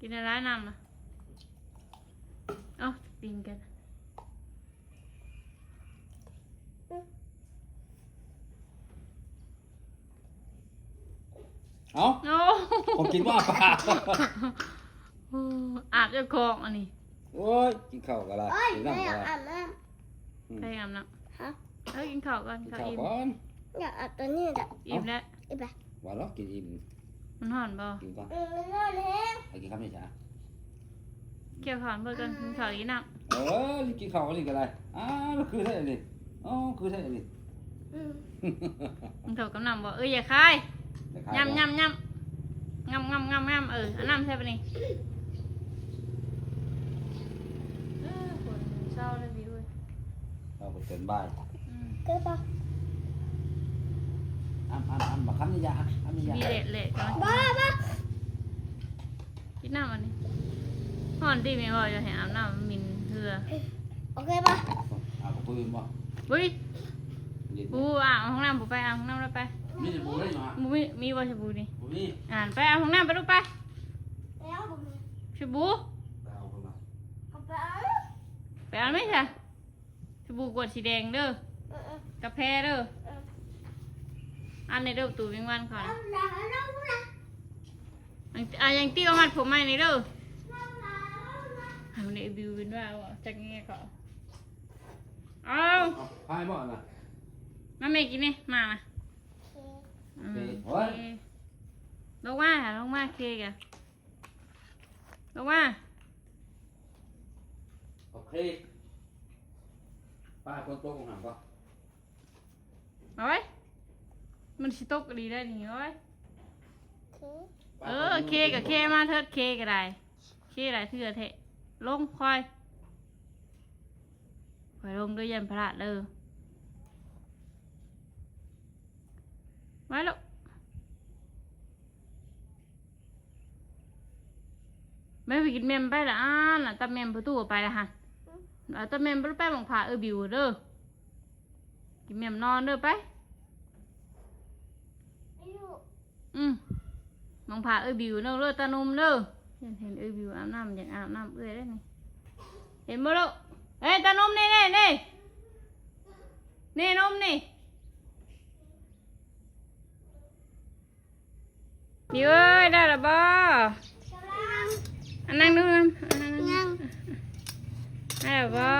ກິນໄດ້ຫຼາຍນ້ຳນະ. ເອົ້າ ຕີນກັນ. ເອົ້າ ໂອ້ ຂອງກິນບໍ່ອາບປາກ. ໂອ້ ອາບເຈົ້າຂອງອັນນີ້. ໂອ້ຍ ກິນເຂົ້າກໍໄດ້ ໂອ້ຍ ກິນນ້ຳກໍໄດ້ ແມ່ອາບນ້ຳ. ອືມ ໃຜອາບນ້ຳ? ຮະ? ເອີ ກິນເຂົ້າກ່ອນ ກິນເຂົ້າ ເຂົ້າອີ່ມ ກ່ອນ. ຢາກອາບຕອນນີ້ແຫຼະ. ອີ່ມແລ້ວ. ເອົ້າ ອີ່ມແລ້ວ. ວ່າລອກກິນອີ່ມ. ມັນຮ້ອນບໍ່? ກິນກ່ອນ. ອືມ ມັນຮ້ອນແຮງ. ໃຫ້ກິນຄຳນີ້ຊະ. ກ່ຽວຂ້າວເບິ່ງກ່ອນ ກິນເຂົ້າກິນນ້ຳ. ເອີ ກິນເຂົ້າອັນນີ້ກໍໄດ້. ອ້າວ ຄືແທ້ອັນນີ້. ອໍ ຄືແທ້ອັນນີ້. ອືມ ກິນເຂົ້າກັບນ້ຳບໍ່? ເອີ ຢ່າຄາຍ. ຢ່າຄາຍ ຍຳ ເນາະ ຍຳ ຍຳ ງຳ ງຳ ງຳ ງຳ. ເອີ ເອົານ້ຳໃສ່ບາດນີ້. ເອີ ຝົນເຊົາແລ້ວບິວເອີຍ. ເອົາໄປເປັນບ່າຍ. ອືມ ຄືປະ ອ້ຳ ອ້ຳ ອ້ຳ ບັກຄຳນີ້ຢ່າ ອ້ຳນີ້ຢ່າ. ມີແດດແຫຼະ. ບໍ່ ບໍ່ ກິນນ້ຳອັນນີ້. ຮ້ອນຕິ ແມ່ເວົ້າຢູ່ໃຫ້ອາບນ້ຳ ມັນໝິ່ນເຫື່ອ. ໂອເຄປະ? ອາບກັບປູນບໍ່? ອຸ້ຍ ເຢັນ ປູອາບຫ້ອງນ້ຳ ປູໄປອາບຫ້ອງນ້ຳແລ້ວໄປ. ມີແຕ່ປູໄດ້ຫຍັງ? ບໍ່ມີ ມີບໍ່ສະບູນີ້? ບໍ່ມີ. ອ່ານ ໄປອາບຫ້ອງນ້ຳໄປລູກໄປ. ແລ້ວບໍ່ມີ ສະບູ. ໄປເອົາເພິ່ນມາ. ເອົາໄປເອົາ. ໄປເອົາໄໝຊະ? ສະບູກວດສີແດງເດີ. ເອີ ເອີ ກາແຟເດີ. ເອີ ອັນນີ້ເດີ ປະຕູແມງວັນເຂົານະ. ເອົາລະ ເອົາລະ ເອົາລະ. ອັນ ອ່າ ຍັງຕິວມັດຜົມໃໝ່ນີ້ເດີ. ເອົາລະ ເອົາລະ. ໃຫ້ມັນໄດ້ບິວເປັນວ່າ ຈັກແງ່ເຂົາ. ເອົາ ເອົາ ພາຍບໍ່ນະ? ມາແມ່ກິນນີ້ ມາ ມາ. ໂອເຄ ອືມ ໂອ້ຍ ໂອເຄ. ລົງມາ ລົງມາ ເຄກະ ລົງມາ. ໂອເຄ ປ້າ ຝົນຕົກຫັ້ນບໍ່? ໂອ້ຍ ມັນຊິຕົກອີ່ຫຼີໄດ໋ນີ້ ໂອ້ຍ. ເອີ ເຄກະເຄມາເທີດ ເຄກະໄດ້ ເຄຫຼາຍເທື່ອແທ້. ລົງ ຄ່ອຍ ຄ່ອຍລົງເດີ ຢ້ານພະລາດເດີ. ໄວ້ລູກ. ແມ່ໄປກິນແໝ່ມໄປລະ ອ່ານ ຕຳແໝ່ມປະຕູໄປລະຫັ້ນ. ເອົາຕາແມ່ນບໍ່ໄປໝ່ອງຜາເອື້ອຍບິວເດີ ກິນແມ່ມນອນເດີໄປ. ອືມ ມອງພາເອື້ອຍບິວເນາະ ເລີດຕານົມເດີ. ເຫັນ ເຫັນເອື້ອຍບິວອາບນ້ຳ ຢາກອາບນ້ຳເອື້ອຍເດ້ນີ້ ເຫັນບໍ່ລູກ? ເອີຍ ຕານົມນີ້ ນີ້ ນີ້ ນີ້ນົມນີ້. ບິວເອີຍ ໄດ້ລະບໍ່? ອັນ ນັ່ງດູ ນັ່ງ ນັ່ງ ນັ່ງ ໄດ້ລະບໍ່?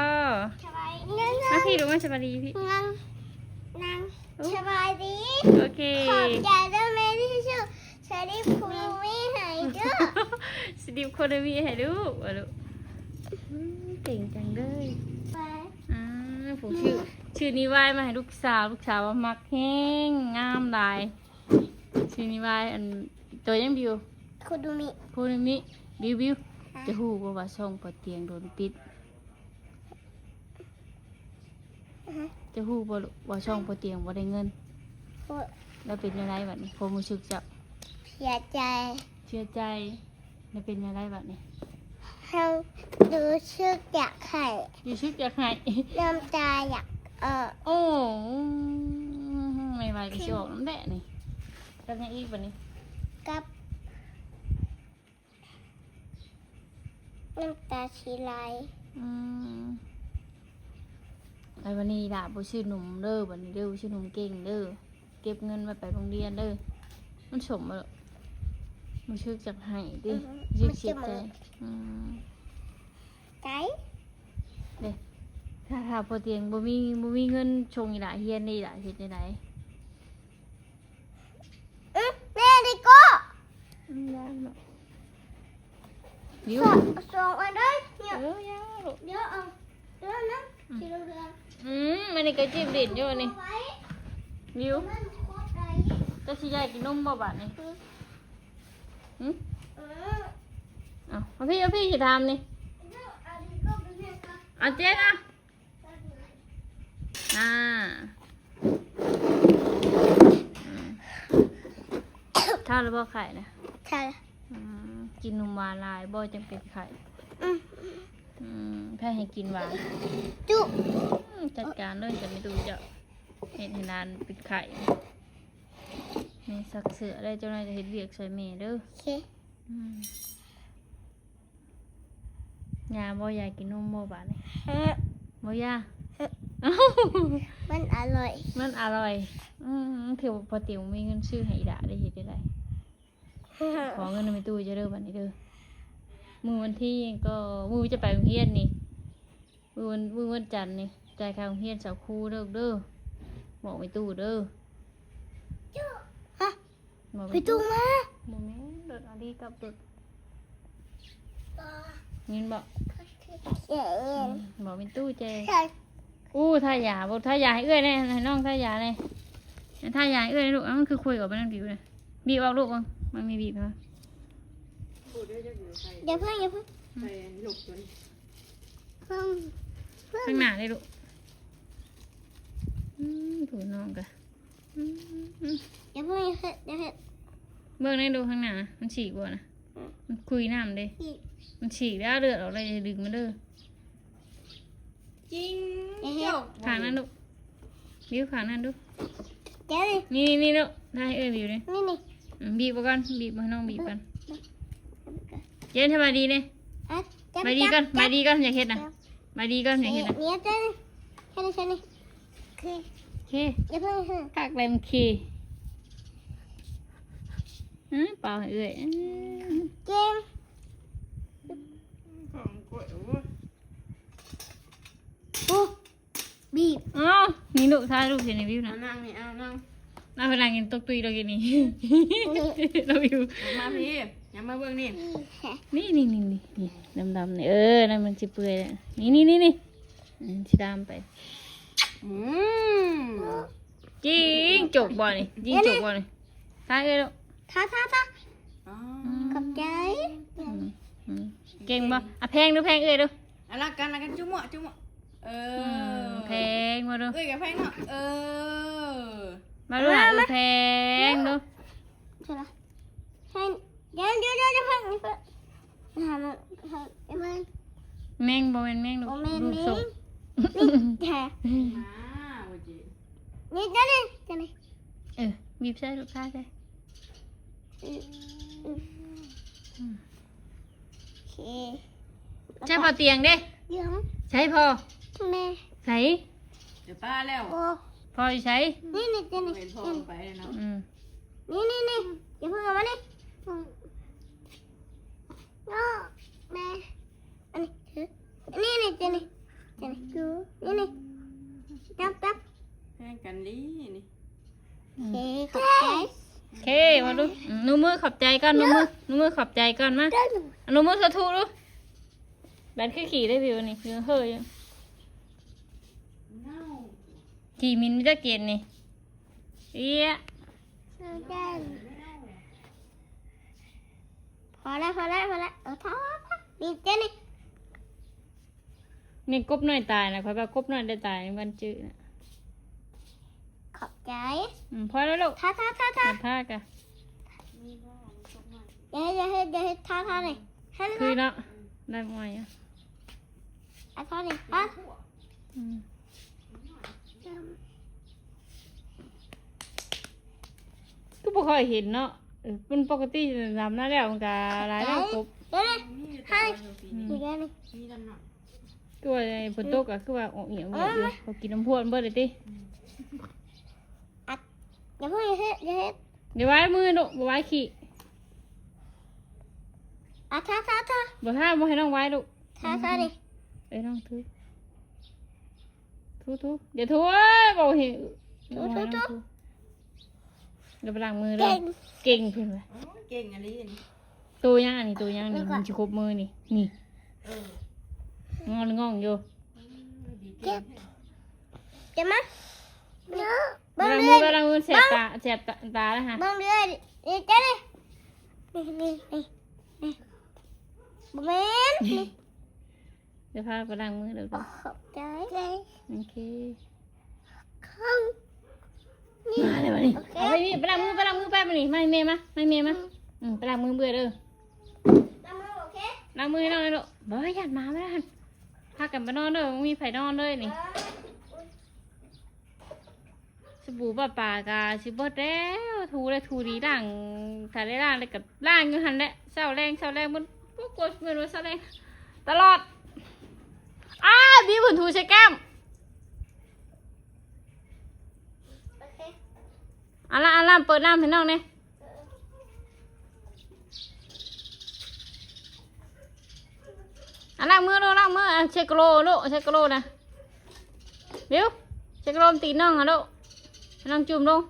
ສະບາຍດີ ມາພີ້ລູກ ມາສະບາຍດີພີ້ ນັ່ງ ນັ່ງ ໂອ້ ສະບາຍດີ ໂອເຄ ຂອບໃຈເດີແມ່ທີ່ຊື້ສະລິບຄູນມິໃຫ້ເດີ ສະລິບຄູນມິໃຫ້ລູກ ວ່າລູກ ອືມ ເກັ່ງຈັງເດີ ໄປ ອືມ ຜູ້ຊື້ ຊື້ນິວາຍມາໃຫ້ລູກສາວ ລູກສາວວ່າມັກແຮງ ງາມຫຼາຍ. ຊິນີ້ວ່າ ອັນ ໂຕຫຍັງບິວ? ຄູນມິ ຄູນມິ. ບິວ ບິວ ຮະ? ຈະຮູ້ບໍ່ວ່າຊ່ອງປະຕຽງໂດນປິດ? ຮະ? ຈະຮູ້ບໍ່ລູກວ່າຊ່ອງປະຕຽງບໍ່ໄດ້ເງິນ? ຮູ້. ແລ້ວເປັນຈັ່ງໃດບັດນີ້ ຄວາມຮູ້ສຶກເຈົ້າ? ເສຍໃຈ. ເສຍໃຈ. ແລ້ວເປັນຈັ່ງໃດບັດນີ້? ເຮົາຮູ້ສຶກຢາກໄຫ້ ຮູ້ສຶກຢາກໄຫ້ ນ້ຳຕາຢາກອອກ. ໂອ້ ແມ່ວ່າຊິອອກນຳແດ່ນີ້. ກັບຫຍັງອີກບັດນີ້? ກັບນ້ຳຕາຊິໄຫຼ. ອືມ ແລ້ວບັດນີ້ລະບໍ່ຊື້ນົມເດີ ບັດນີ້ເດີ ບໍ່ຊື້ນົມເກັ່ງເດີ. ເກັບເງິນໄວ້ໄປໂຮງຮຽນເດີ. ມັນສົມບໍ່? ຮູ້ສຶກຢາກໄຫ້ຕິ? ອືຮຶ ຮູ້ສຶກເສຍໃຈ. ອືມ ໃຈເດ້. ຖ້າ ຖ້າພໍ່ຕຽງບໍ່ມີ ບໍ່ມີເງິນສົ່ງອີ່ຫຼ້າຮຽນເດ້ ອີ່ຫຼ້າເຮັດແນວໃດ? ອືມ ແມ່ ເດໂກ້ ອືມ ຢ້ານເນາະ. ບິວ ສອງ ສອງອັນເດີ. ເອີ ຢ່າລູກ ດຽວເອົາ ດຽວນະ ອືມ ຊິລົງເຮືອ. ອືມ ອັນນີ້ກໍຈິບຫຼິ້ນຢູ່ນີ້ ບິວ. ເຈົ້າຊິຢາກກິນນົມບໍ່ບາດນີ້? ອືມ ຫຶ? ເອີ ເອົາ ເອົາພີ້ ເອົາພີ້ ຊິຖາມນີ້ ເອົາເຈນ ເອົາ ອ່າ ອືມ ເທົາແລ້ວບໍ່ໄຂ້ນະ? ເທົາແລ້ວ. ອືມ ກິນນົມຫວານຫຼາຍບໍ່ ຈັ່ງເປັນໄຂ້? ອືມ ອືມ ໃຜໃຫ້ກິນຫວານ? ຈຸ. ອືມ ຈັດການເລີຍ ຈັດແມ່ຕູ້ເຈົ້າ ເຮັດໃຫ້ຫຼານເປັນໄຂ້. ແມ່ຊັກເສື້ອແລ້ວ ເຈົ້າໜ້ອຍຈະເຮັດວຽກຊ່ວຍແມ່ເດີ. ໂອເຄ. ອືມ ຢາບໍ່? ຢາກກິນນົມບໍ່ບາດນີ້? ຫຶ ບໍ່ຢາກ. ຫຶ ມັນອະຮ່ອຍ ມັນອະຮ່ອຍ. ອືມ ຖືວ່າພໍ່ຕິວມີເງິນຊື້ໃຫ້ອີ່ຫຼ້າໄດ້ເຮັດໄດ້. ຂໍເງິນນຳແມ່ຕູ້ເຈົ້າເດີບາດນີ້ເດີ. ມື້ວັນທີກໍ ມື້ຈະໄປໂຮງຮຽນນີ້ ມື້ວັນ ມື້ວັນຈັນນີ້ ຈ່າຍຄ່າໂຮງຮຽນສາວຄູເດີລູກເດີ. ບອກແມ່ຕູ້ເດີ. ຮະ? ບອກແມ່ຕູ້ ໄປຕູ້ມາ. ບໍ່ແມ່ນ ລົດອາລີກັບລົດ ຍິນບໍ່? ເອີ ບອກແມ່ຕູ້ແຈ. ອູ້ ທາຢາ ບອກທາຢາໃຫ້ເອື້ອຍແດ່ ໃຫ້ນ້ອງທາຢາແດ່. ໃຫ້ທາຢາໃຫ້ເອື້ອຍລູກ. ເອົ້າ ມັນຄືຄຸຍອອກໄປນຳບິວນະ. ບີບອອກລູກເບິ່ງ ມັນມີບີບໃຫ້ບໍ່? ຢ່າເພິ່ງ ຢ່າເພິ່ງ ໃສ່ລູກຕົວນີ້ ເພິ່ງ ເພິ່ງ ຂ້າງໜ້າເດ້ລູກ. ອືມ ຜູ້ນ້ອງກະ ອືມ ອືມ ຢ່າເພິ່ງ ຢ່າເຮັດ ຢ່າເຮັດ. ເບິ່ງແດ່ດູຂ້າງໜ້າ ມັນສີກບໍ່ນະ? ອືມ ມັນຄຸຍນ້ຳເດ້. ມັນສີກແລ້ວ ເລືອດອອກແລ້ວ ຢ່າດຶງມັນເດີ. ຈິງ ຢ່າເຮັດ ຈອກ ຂ້າງນັ້ນລູກ ບິວ ຂ້າງນັ້ນດູ. ເຈົ້ານີ້ ນີ້ ນີ້ລູກ ໄດ້ ເອີ ບິວນີ້ ນີ້ ນີ້. ອືມ ບີບເອົາກ່ອນ ບີບໃຫ້ນ້ອງບີບກ່ອນ. ເຈົ້າ ສະບາຍດີເດ້. ອ່ະ ສະບາຍດີກ່ອນ ສະບາຍດີກ່ອນ ຢ່າເຮັດນະ. ສະບາຍດີກ່ອນ ຢ່າເຮັດນະ. ນີ້ ເຈົ້ານີ້ ເຮັດໃຫ້ຊັ້ນນີ້. ໂອເຄ ໂອເຄ ຢ່າເພິ່ງ ເພິ່ງ ຄັກແລ້ວ ໂອເຄ. ອືມ ເປົ່າໃຫ້ເອື້ອຍ ອືມ ເກັ່ງ. ຂອງກວດ ໂອ້ຍ ໂອ້ ບີບ. ອ້າວ ນີ້ລູກ ຖ່າຍຮູບໃສ່ໃນວິວນະ. ເອົານັ່ງນີ້ ເອົານັ່ງ ເອົາໄປນັ່ງກິນຕົກຕຸ້ຍດອກຢູ່ນີ້ ນ້ອງວິວ. ມາພີ້ ຢ່າມາເບິ່ງນີ້ ນີ້ ນີ້ ນີ້ ນີ້ ດຳໆ ນີ້ ເອີ ນັ້ນມັນຊິເປື່ອຍແລ້ວ. ນີ້ ນີ້ ນີ້ ນີ້ ອືມ ຊິດຳໄປ. ອືມ ຈິງຈົກບໍ່ນີ້? ຈິງຈົກບໍ່ນີ້? ທາເອື້ອຍລູກ ທາ ທາ ທາ. ອໍ ອືມ ຂອບໃຈ. ອືມ ອືມ ເກັ່ງບໍ່? ອ່ະ ແພງດູ ແພງເອື້ອຍດູ. ອ່ະ ລັກກັນ ລັກກັນ ຈຸໝວກ ຈຸໝວກ. ເອີ ອືມ ແພງບໍ່ດູ? ເອື້ອຍກໍແພງເນາະ. ເອີ ມາດູ ມາ ເອື້ອຍແພງດູ. ໃຊ່ລະ ໃຫ້ ດຽວ ດຽວ ດຽວ ດຽວ ເພິ່ງ ເພິ່ງ ຫາ ຫາ ເພິ່ງ. ແມງ ບໍ່ແມ່ນແມງລູກ ບໍ່ແມ່ນແມງ ລູກສົກ ນີ້ແທ້ ໝາ ໂອເຄ ນີ້ ເຈົ້ານີ້ ເຈົ້ານີ້ ເອີ ບີບໃສ່ລູກຄ້າໃສ່ ອືມ ອືມ ໂອເຄ ໃສ່ພໍ່ຕຽງເດ້ ຕຽງ ໃສ່ພໍ່ ແມ່ ໃສ່ ຈະປ້າແລ້ວ ພໍ່ຢູ່ໃສ ນີ້ ນີ້ ເຈົ້ານີ້ ເຫັນພໍ່ໄປເນາະ ອືມ ນີ້ ນີ້ ນີ້ ຢ່າເພິ່ງເອົາມານີ້ ເນາະ ແມ່ ອັນນີ້ ນີ້ ນີ້ ເຈົ້ານີ້ ເຈົ້ານີ້ ນີ້ ນີ້ ຈັບ ຈັບ ແພງກັນດີນີ້ ອືມ ໂອເຄ ຂອບໃຈ ໂອເຄ ມາດູ ອືມ ນົບມືຂອບໃຈກ່ອນ ນົບມື ນົບມືຂອບໃຈກ່ອນ ມາ ນົບມືສາທຸດູ ແບດຄືຂີ້ໄດ້ວິວນີ້ ເຮີ້ຢູ່ ຂີ້ໝິ່ນຈັກເກນນີ້ ເອີຍ ພໍແລ້ວ ພໍແລ້ວ ພໍແລ້ວ ເອີ ພໍ ພໍ ພໍ ນີ້ ເຈົ້ານີ້ ນີ້ກົບນ້ອຍຕາຍນະ ຂ້ອຍວ່າກົບນ້ອຍໄດ້ຕາຍ ມັນຈື່ນະ ຂອບໃຈ ອືມ ພໍແລ້ວລູກ ທາ ທາ ທາ ທາ ທາກະ ຢ່າເຮັດ ຢ່າເຮັດ ຢ່າເຮັດ ທາ ທານີ້ ຄືເນາະ ໄດ້ມາຢູ່ ອາ ທານີ້ ທາ ອືມ ຄືບໍ່ຄ່ອຍເຫັນເນາະ ເອີ ມັນປົກກະຕິດຳນາແລ້ວ ມັນກະຫຼາຍແລ້ວກົບ ເດ້ ໃຫ້ ອືມ ອີກແລ້ວນີ້ ຄືວ່າຝົນຕົກກະຄືວ່າອອກຫຽວຢູ່ ເຂົາກິນນ້ຳພວນເບິດເລີຍຕິ ອັດ ຢ່າເພິ່ງ ຢ່າເຮັດ ຢ່າເຮັດ ຢ່າວາຍມືລູກ ບໍ່ວາຍຂີ້ ອາ ທາ ທາ ທາ ບໍ່ ທາ ບໍ່ໃຫ້ນ້ອງວາຍລູກ ທາ ທານີ້ ເອີ ນ້ອງຖື ຖູ ຖູ ຢ່າຖູ ເອີຍ ບໍ່ເຫັນ ຖູ ຖູ ຖູ ດຽວໄປລ້າງມືເດີ ເກັ່ງ ເກັ່ງເພິ່ນວ່າ ໂອ້ຍ ເກັ່ງອີ່ຫຼີນີ້ ໂຕຍັງອັນນີ້ ໂຕຍັງນີ້ ມັນຊິຄົບມືນີ້ ນີ້ ເອີ ງອນງອງຢູ່ ເຈັບ ເຈັບມະ ເບິ່ງເລື່ອຍ ໄປລ້າງມື ໄປລ້າງມື ແສບຕາ ແສບຕາ ຕາແລ້ວຫາ ເບິ່ງເລື່ອຍ ນີ້ ເຈົ້ານີ້ ນີ້ ນີ້ ນີ້ ນີ້ ບໍ່ແມ່ນ ນີ້ ດຽວພາໄປລ້າງມືເດີ ຂອບໃຈ ໂອເຄ ມາເລີຍບາດນີ້ ໂອເຄ ເອົາໄປນີ້ ໄປລ້າງມື ໄປລ້າງມື ໄປບາດນີ້ ມາໃຫ້ແມ່ ມາ ມາໃຫ້ແມ່ ມາ ອືມ ອືມ ໄປລ້າງມືເບິ່ງເດີ ລ້າງມື ໂອເຄ ລ້າງມືໃຫ້ນ້ອງແດ່ລູກ ບໍ່ ຢ້ານໝາມາຫັ້ນ ພາກັນໄປນອນເດີ ບໍ່ມີໃຜນອນເລີຍນີ້ ເອີ ສະບູປະປາກະຊິເບິດແລ້ວ ຖູແລ້ວຖູດີ ລ້າງ ຖ້າໄດ້ລ້າງແລ້ວກະລ້າງຢູ່ຫັ້ນແຫຼະ ເຊົ້າແລງ ເຊົ້າແລງ ມັນບໍ່ກົດ ແມ່ນວ່າເຊົ້າແລງຕະຫຼອດ ອ້າ ບີບເພິ່ນຖູໃສ່ແກ້ມ ໂອເຄ ອາລາ ອາລາ ເປີດນ້ຳໃຫ້ນ້ອງແດ່ ອາ ລ້າງມືລູກ ລ້າງມື ອາ ເຊັດກະໂຫຼລູກ ເຊັດກະໂຫຼນະ ບິວ ເຊັດກະໂຫຼຕີນນ້ອງຫັ້ນລູກ ໃຫ້ນ້ອງຈຸ່ມລົງ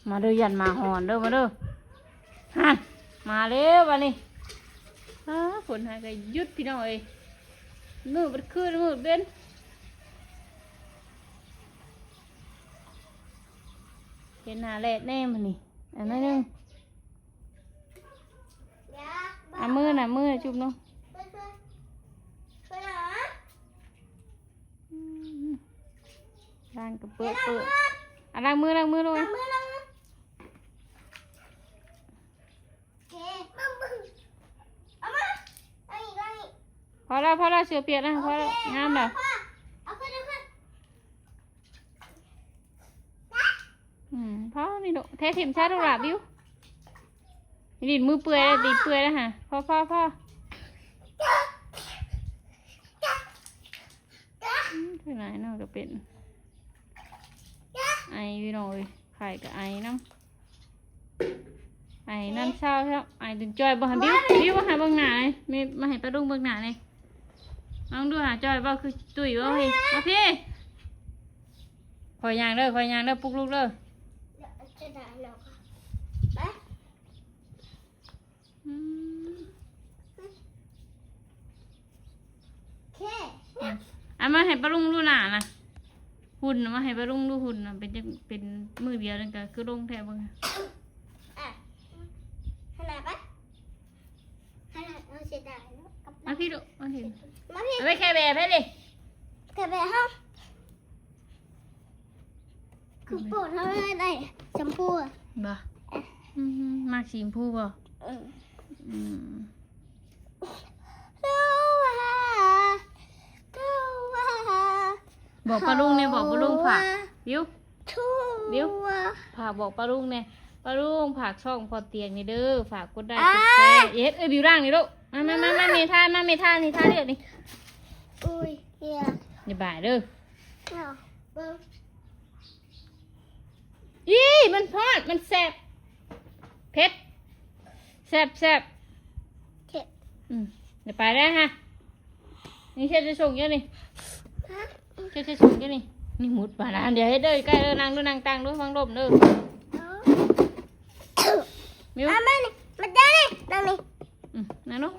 ມາເດີ ຢ້ານໝາຫອນເດີ ມາເດີ ຫັ້ນ ມາແລ້ວບາດນີ້ ອ້າ ຝົນຫາກະຢຸດພີ່ນ້ອງເອີຍ ມືດເບິດຄືນ ມືດເວັນ ເຫັນໜ້າແລດແດ່ມື້ນີ້ ອັນໜ້ອຍໜຶ່ງ ເອົາມືນະ ມືນະ ຈຸ່ມລົງ ອືມ ລ້າງກະເປິດ ເປີດ ອາ ລ້າງມື ລ້າງມືລູກ ລ້າງມື ລ້າງມື ໂອເຄ ເອົາມາ ເອົາອີກ ເອົາອີກ ພໍແລ້ວ ພໍແລ້ວ ເສື້ອປຽກນະ ພໍແລ້ວ ໂອເຄ ງາມແລ້ວ ເອົາຂຶ້ນ ເອົາຂຶ້ນ ອືມ ພໍນີ້ລູກ ເທຖິ້ມຊະລູກຫຼ້າ ບິວ ດິນມືເປື່ອຍແລ້ວ ຕີນເປື່ອຍແລ້ວຫາ ພໍ ພໍ ພໍ ອືມ ເທື່ອໜ້ານ້ອງກະເປັນ ໄອພີ່ນ້ອງເອີຍ ໄຂ້ກະໄອນຳ ໄອນັ້ນເຊົາແລ້ວ ໄອຈົນຈ່ອຍ ບໍ່ຫັ້ນ ບິວ ບິວ ມາຫາເບິ່ງໜ້າ ແມ່ມາໃຫ້ປ້າລຸງເບິ່ງໜ້າແດ່ ລອງດູຫາຈ່ອຍບໍ່ ຄືຕຸ້ຍບໍ່ ມາພີ້ ຂ້ອຍຍ່າງເດີ ຂ້ອຍຍ່າງເດີ ປຸກລຸກເດີ ອືມ ໂອເຄ ອາ ມາໃຫ້ປ້າລຸງດູໜ້ານະ ຫຸ່ນນະ ມາໃຫ້ປ້າລຸງດູຫຸ່ນນະ ເປັນຈັ່ງ ເປັນມື້ດຽວນັ້ນກະຄືລົງແທ້ເບິ່ງ ອະ ຂະໜາດປະ ຂະໜາດເຮົາເສຍດາຍເນາະ ມາພີ້ລູກ ມາພີ້ ມາພີ້ ເອົາໄປແຄແບໃຜເດ ແຄແບເຮົາ ຄືໂປດເຮົາເລີຍ ໄດ້ແຊມພູ ບໍ່ ອືມ ມັກສີຊຳພູບໍ່? ອືມ ອືມ ບອກປ້າລຸງແດ່ ບອກປ້າລຸງ ຝາກ ບິວ ບິວ ຝາກບອກປ້າລຸງແດ່ ປ້າລຸງ ຝາກຊ່ອງພໍ່ຕຽງນີ້ເດີ ຝາກກົດໄລກົດແຊ ເຮັດ ເອີ ບິວລ້າງນີ້ລູກ ມາ ມາ ມາ ມາ ແມ່ທາ ມາ ແມ່ທາ ນີ້ ທາເລືອດນີ້ ອຸ້ຍ ຢ່າ ຢ່າບາຍເດີ ອີ ມັນຮ້ອນ ມັນແສບ ເຜັດ ແສບ ແສບ ເຜັດ ອືມ ດຽວໄປແລ້ວຮະ ນີ້ເຮັດໃຫ້ສົງຢູ່ນີ້ ຮະ ເຮັດໃຫ້ສົງຢູ່ນີ້ ນີ້ມຸດມານະ ດຽວເຮັດເດີ ໃກ້ເດີ ນັ່ງດູ ນັ່ງຕັ່ງດູ ວັງລົມເດີ ເອົາ ມິວ ມາ ມານີ້ ມາເດີນີ້ ນັ່ງນີ້ ອືມ ນັ່ງລົງ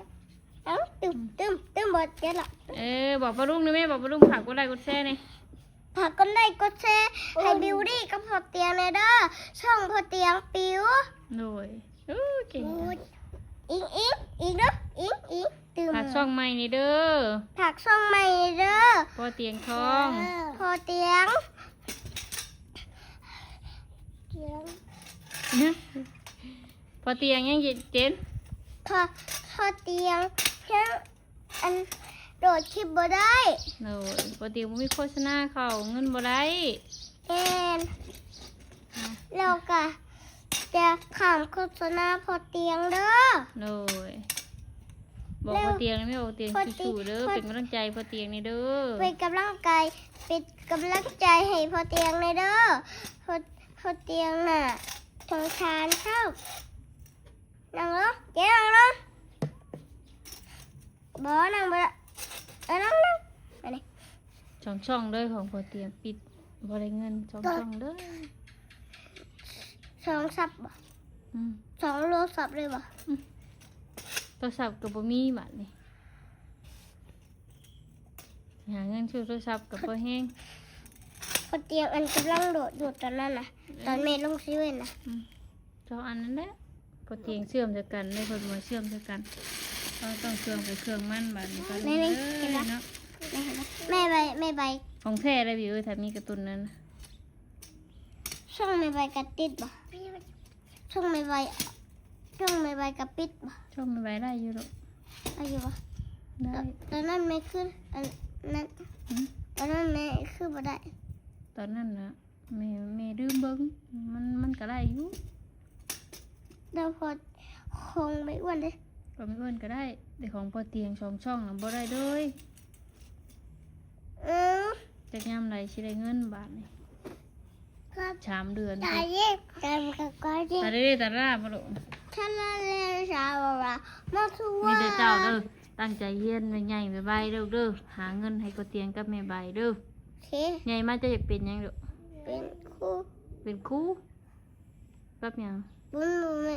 ເອົາ ຕື່ມ ຕື່ມ ຕື່ມ ບໍ່ເຈັບລະ ເອີ ບອກປ້າລຸງແດ່ແມ່ ບອກປ້າລຸງ ຝາກກົດໄລກົດແຊແດ່ ຝາກກົດໄລກົດແຊໃຫ້ບິວດີ້ກັບພໍ່ຕຽງແດ່ເດີ ຊ່ອງພໍ່ຕຽງປິວ ໂດຍ ໂອ້ ເກັ່ງ ໂອ້ຍ ອີງ ອີງ ອີງເດີ ອີງ ອີງ ຕື່ມ ຝາກຊ່ອງໃໝ່ນີ້ເດີ ຝາກຊ່ອງໃໝ່ນີ້ເດີ ພໍ່ຕຽງທອງ ເອີ ພໍ່ຕຽງ ຕຽງ ພໍ່ຕຽງຍັງເຈັນ ພໍ່ ພໍ່ຕຽງຍັງ ອັນ ໂດດຄລິບບໍ່ໄດ້ ໂດຍ ພໍ່ຕຽງບໍ່ມີໂຄສະນາເຂົ້າ ເງິນບໍ່ໄດ້ ແມ່ນ ແລ້ວກະຈະຂ້າມໂຄສະນາພໍ່ຕຽງເດີ ໂດຍ ບອກພໍ່ຕຽງແດ່ແມ່ ບອກພໍ່ຕຽງສູ້ໆເດີ ເປັນກຳລັງໃຈພໍ່ຕຽງແດ່ເດີ ເປັນກຳລັງໃຈ ເປັນກຳລັງໃຈໃຫ້ພໍ່ຕຽງແດ່ເດີ ພໍ່ ພໍ່ຕຽງນະ ສົງສານເຈົ້າ ນັ່ງລົງ ເຈ ນັ່ງລົງ ບໍ່ ນັ່ງບໍ່ໄດ້ ເອີ ນັ່ງ ນັ່ງ ອັນນີ້ ສອງຊ່ອງເດີ ຂອງພໍ່ຕຽງປິດ ບໍ່ໄດ້ເງິນ ສອງຊ່ອງເດີ ສອງຊັບບໍ່ ອືມ ສອງໂທລະສັບເລີຍບໍ່ ອືມ ໂທລະສັບກໍບໍ່ມີບາດນີ້ ຫາເງິນຊື້ໂທລະສັບກໍບໍ່ແຮງ ພໍ່ຕຽງອັນກຳລັງໂດດຢູ່ຕອນນັ້ນນະ ເອີ ຕອນແມ່ລົງເຊເວັ່ນນະ ອືມ ສອງອັນນັ້ນແຫຼະ ພໍຕຽງເຊື່ອມໃສ່ກັນເດ້ ເພິ່ນມາເຊື່ອມໃສ່ກັນ ເຮົາຕ້ອງເຊື່ອມໄປເຊື່ອມມັນບາດນີ້ ແມ່ ແມ່ ເອີ ເຫັນບໍ່ ເນາະ ແມ່ ເຫັນບໍ່ ແມ່ໃບ ແມ່ໃບ ຂອງແທ້ເດ້ ບິວເອີຍ ຖ້າມີກະຕຸນນັ້ນ ຊ່ອງແມ່ໃບກະຕິດບໍ່ ຊ່ອງແມ່ໃບ ຊ່ອງແມ່ໃບກະປິດບໍ່ ຊ່ອງແມ່ໃບໄດ້ຢູ່ລູກ ໄດ້ຢູ່ບໍ່ ໄດ້ ຕອນ ຕອນນັ້ນແມ່ຄື ອັນນັ້ນ ຫືມ ຕອນນັ້ນແມ່ຄືບໍ່ໄດ້ ຕອນນັ້ນນະ ແມ່ ແມ່ລືມເບິ່ງ ມັນ ມັນກະໄດ້ຢູ່ ແລ້ວພໍຂອງແມ່ອ້ວນເດ້ ຂອງແມ່ອ້ວນກະໄດ້ ແຕ່ຂອງພໍ່ຕຽງສອງຊ່ອງນະບໍ່ໄດ້ເລີຍ ເອີ ຈັກຍາມໃດຊິໄດ້ເງິນບາດນີ້ ສາມເດືອນ ຕາເດ້ ຕາເດ້ ຕາເດ້ ຕາລາບໍ່ລູກ ຕາລາເລຊາວ່າ ມາສູ່ວ່າ ມີແຕ່ເຈົ້າເດີ ຕັ້ງໃຈຮຽນໃຫ້ໃຫຍ່ໄວໆເດີລູກເດີ ຫາເງິນໃຫ້ພໍ່ຕຽງກັບແມ່ໃບເດີ ໂອເຄ ໃຫຍ່ມາເຈົ້າຢາກເປັນຫຍັງລູກ ເປັນຄູ ເປັນຄູ ກັບຫຍັງ ບໍ່ຮູ້ແມ່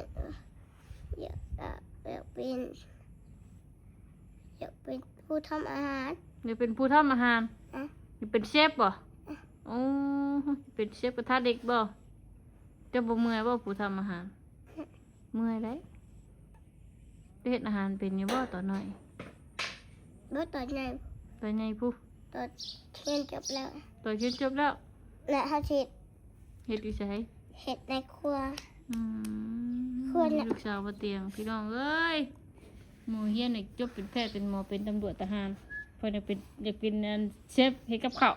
ຢາກ ຢາກເປັນ ຢາກເປັນຜູ້ທຳອາຫານ ຢາກເປັນຜູ້ທຳອາຫານ ອະ ຢາກເປັນເຊຟບໍ່ ອະ ໂອ້ ເປັນເຊຟກະທະເຫຼັກບໍ່ ເຈົ້າບໍ່ເມື່ອຍບໍ່ຜູ້ທຳອາຫານ ເມື່ອຍໄດ໋ ໄດ້ເຮັດອາຫານເປັນຢູ່ບໍ່ຕອນນ້ອຍ ບໍ່ຕອນໃຫຍ່ ຕອນໃຫຍ່ພຸ້ນ ຕອນຮຽນຈົບແລ້ວ ຕອນຮຽນຈົບແລ້ວ ແລະເຮົາຊິເຮັດ ເຮັດຢູ່ໃສ ເຮັດໃນຄົວ ອືມ ຄົວ ລູກສາວພໍ່ຕຽງ ພີ່ນ້ອງເອີຍ ໝໍຮຽນນີ້ຈົບເປັນແພດເປັນໝໍເປັນຕຳຫຼວດທະຫານ ເພິ່ນຢາກເປັນ ຢາກເປັນອັນເຊຟເຮັດກັບເຂົ້າ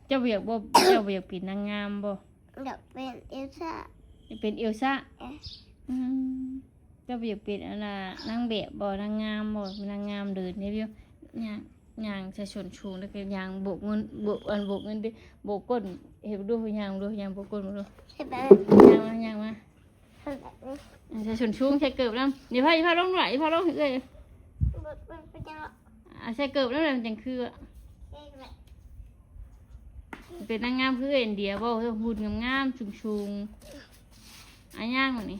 ເຈົ້າບໍ່ຢາກບໍ່ ເຈົ້າບໍ່ຢາກເປັນນາງງາມບໍ່ ຢາກເປັນເອລຊາ ຢາກເປັນເອລຊາ ເອີ ອືມ ເຈົ້າບໍ່ຢາກເປັນອັນນ່ານາງແບບບໍ່ ນາງງາມບໍ່ ນາງງາມເດີນໃນວິວ ຍ່າງ ຍ່າງໃສ່ສົ້ນສູງ ແລ້ວກະຍ່າງໂບກເງິນ ໂບກ ອັນ ໂບກເງິນເດ້ ໂບກກົ້ນ ເຮັດເບິ່ງດູ ຍ່າງເບິ່ງດູ ຍ່າງໂບກກົ້ນເບິ່ງດູ ເຮັດແບບ ຍ່າງມາ ຍ່າງມາ ເຮັດແບບນີ້ ໃສ່ສົ້ນສູງ ໃສ່ເກີບນຳ ຢ່າພາ ຢ່າພາລົງລູກຫຼ້າ ຢ່າພາລົງ ເອີຍ ບໍ່ ບໍ່ເປັນຫຍັງ ອ່າ ໃສ່ເກີບແລ້ວມັນຈັ່ງຄື ເອີ ເປັນນາງງາມຄືເອື້ອຍອັນເດຍບໍ່ ເອີ ຫຸ່ນງາມໆ ສູງໆ ອ່າ ຍ່າງມານີ້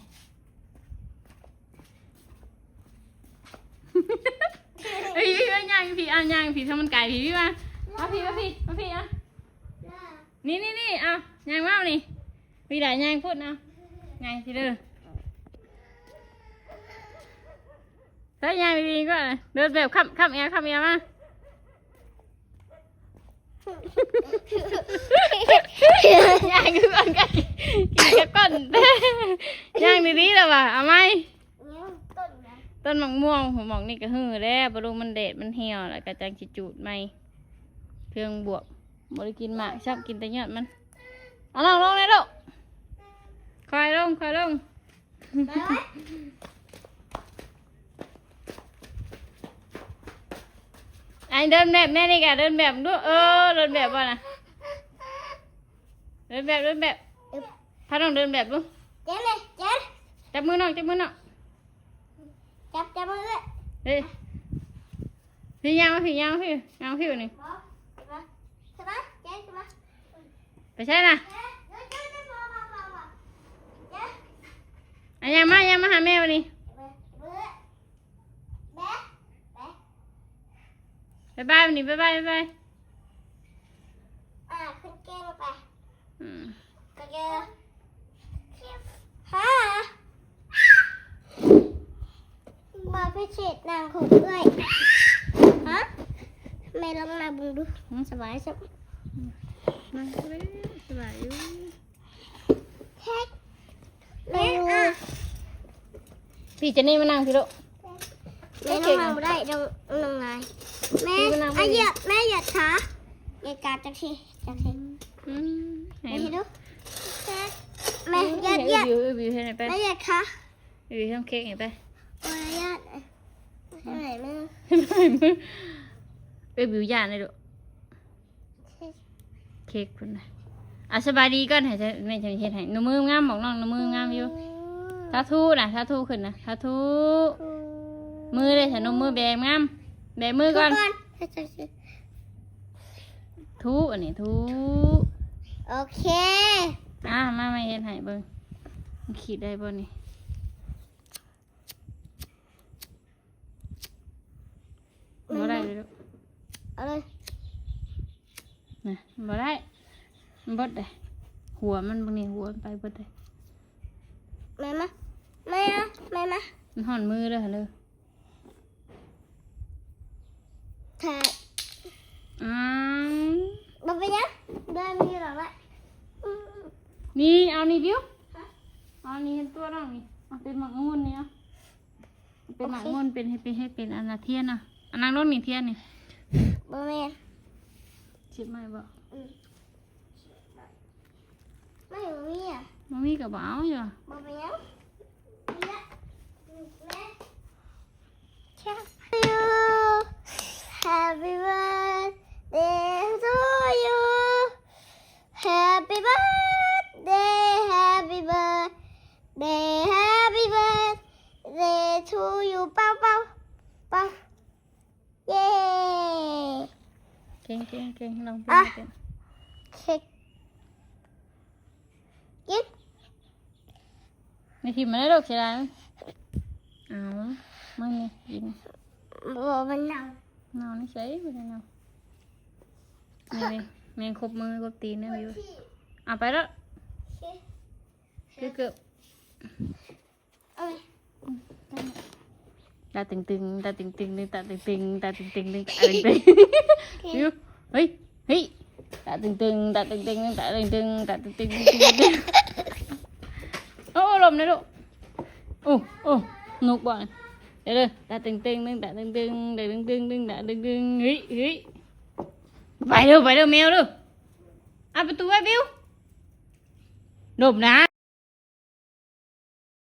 ເອີຍ ຍ່າງພີ້ ອ່າ ຍ່າງພີ້ ຖ້າມັນໄກພີ້ ມາ ມາພີ້ ມາພີ້ ມາພີ້ ອ່າ ນີ້ໆໆ ອ່າ ຍ່າງມານີ້ ພີ້ຫຼາຍຍ່າງພຸ້ນ ອ່າ ຍ່າງພີ້ເດີ ໃສ່ຍ່າງດີໆກ່ອນ ເດີນແບບຄ້ຳ ຄ້ຳແອວ ຄ້ຳແອວມາ ຍ່າງຄືກັນ ກິນກັບກ້ອນ ຍ່າງດີໆ ລະວ່າ ເອົາໃໝ່. ຕົ້ນໝາກມ່ວງ ໝາກນີ້ກໍຮື້ແລ້ວ ບໍ່ຮູ້ມັນແດດມັນຫ່ຽວ ແລ້ວກໍຈັ່ງຊິຈູດໃໝ່. ເຄື່ອງບວບ ບໍ່ໄດ້ກິນໝາກຊ້ຳ ກິນແຕ່ຍອດມັນ. ເອົາ ລອງ ລອງແດ່ລູກ ຄ່ອຍລົງ ຄ່ອຍລົງ. ໄອ້ເດີນແບບແນ່ນີ້ກະເດີນແບບດູ ເອີ ເດີນແບບບໍ່ນະ ເດີນແບບ ເດີນແບບ ພານ້ອງເດີນແບບດູ. ເຈັບເລີຍ ເຈັບ ຈັບມືນ້ອງ ຈັບມືນ້ອງ ຈັບ ຈັບມືເອື້ອຍ ເອີ ພີ່ຍ່າງມາ ພີ່ຍ່າງມາ ພີ່ຍ່າງມາ ພີ່ນີ້ ບໍ່ ຂຶ້ນມາ ຂຶ້ນມາ ເຈັບ ຂຶ້ນມາ ໄປໃສນະ ອ່ະ ຍ່າງມາ ຍ່າງມາຫາແມ່ບາດນີ້ ບາຍບາຍ ບາດນີ້ ບາຍບາຍ ບາຍບາຍ. ອ່າ ຂຶ້ນເກັ່ງໄປ ອືມ ກໍເຈີ ຫາ ບໍ່ພິເສດນາງຂອງເອື້ອຍ ຮະ ແມ່ລອງນັ່ງເບິ່ງດູ ອືມ ສະບາຍຊະ ນັ່ງ ສະບາຍຢູ່. ແມ່ ອ່ະ ພີ່ເຈນນີ້ມານັ່ງພີ່ລູກ ແມ່ ແມ່ ນັ່ງບໍ່ໄດ້ ນ້ອງ ນ້ອງງາຍ ແມ່ ພີ່ມານັ່ງ ອ່ະ ພີ່ ຢຽບ ແມ່ຢຽບຂາ ຢຽບຂາຈັກທີ ຈັກທີ ອືມ ໃຫ້ ໃຫ້ດູ ແມ່ ອືມ ຢຽບ ຢຽບ ເອີ ບິວ ເຮັດໃຫ້ໄປ ແມ່ຢຽບຂາ ເອີ ທຳເຄ້ກໃຫ້ໄປ ໂອ້ຍ ຢຽບ ໃຫ້ແມ່ ເອີ ບິວ ຢ່ານະລູກ. ເຄ້ກພຸ້ນນະ ອ່ະ ສະບາຍດີກ່ອນ ໃຫ້ແມ່ຈະເຮັດໃຫ້ ໜູມືງາມ ບອກນ້ອງ ໜູມືງາມຢູ່ ສາທຸນະ ສາທຸຂຶ້ນນະ ສາທຸ ມືເດ້ ສະໜູມືແບມືງາມ ແບມືກ່ອນ ທຸ ອັນນີ້ທຸ ໂອເຄ ອ່ະ ມາ ແມ່ເຮັດໃຫ້ເບິ່ງ ມັນຂີດໄດ້ບໍ່ນີ້? ບໍ່ໄດ້ເລີຍລູກ ເອົາເລີຍ ນະ ບໍ່ໄດ້ ມັນເບິດເດ້ ຫົວມັນເບິ່ງນີ້ ຫົວມັນໄປເບິດເດ້ ແມ່ມາ ແມ່ມາ ແມ່ມາ ມັນຮ້ອນມືເດີຫັ້ນເດີ ແທະ ອືມ ບໍ່ເປັນຫຍັງ ເດີນຢູ່ດອກລະ ອືມ ນີ້ ເອົານີ້ ບິວ ຮະ ເອົານີ້ ເຫັນຕົວນ້ອງນີ້ ເອົາເປັນໝາກອະງຸ່ນນີ້ ເອົາ ເປັນໝາກ ໂອເຄ ງຸ່ນ ເປັນ ເຮັດ ເຮັດ ເຮັດເປັນອັນນະ ທຽນນະ ອັນນັ້ນໂລດນີ້ ທຽນນີ້ ບໍ່ແມ່ນ ຊິບໄມ້ບໍ່? ອືມ ໄມ້ບໍ່ມີອະ ບໍ່ມີກໍບໍ່ເອົາຢູ່ ບໍ່ເປັນຫຍັງ Happy birthday to you Happy birthday Happy birthday Happy birthday to you ເປົ່າ ເປົ່າ ເປົ່າ ເຢ້ ເກັ່ງ ເກັ່ງ ເກັ່ງ ລອງເບິ່ງ ອ່ະ ເກັ່ງ ເຄ້ກ ກິນ ນີ້ ຖິ້ມມັນເດີລູກ ເສຍດາຍ ເອົາ ມັນນີ້ ກິນ ບໍ່ ມັນເນົ່າ ເນົ່ານີ້ໃສ ບໍ່ໄດ້ເນົ່າ ນີ້ ແມ່ງຄົບມືຄົບຕີນເດີ ເອົາໄປແລ້ວ ໂອເຄ ຄືເກີບ ເອີຍ ຕາຕຶງໆ ຕາຕຶງໆ ຕາຕຶງໆ ຕາຕຶງໆ ຕາຕຶງໆ ຢູ່ ເຮີ້ຍ ເຮີ້ຍ ຕາຕຶງໆ ຕາຕຶງໆ ຕາຕຶງໆ ຕາຕຶງໆ ຕາຕຶງໆ ໂອ້ ລົມນະລູກ ໂອ້ ໂອ້ ນົກບໍ່ ເດີ ຕາຕຶງໆ ຕາຕຶງໆ ຕາຕຶງໆ ຕາຕຶງໆ ເຮີ້ຍ ເຮີ້ຍ ໄປເດີ ໄປເດີ ແມວເດີ ອັດປະຕູໄວ້ ບິວ ຫຼົບນະ.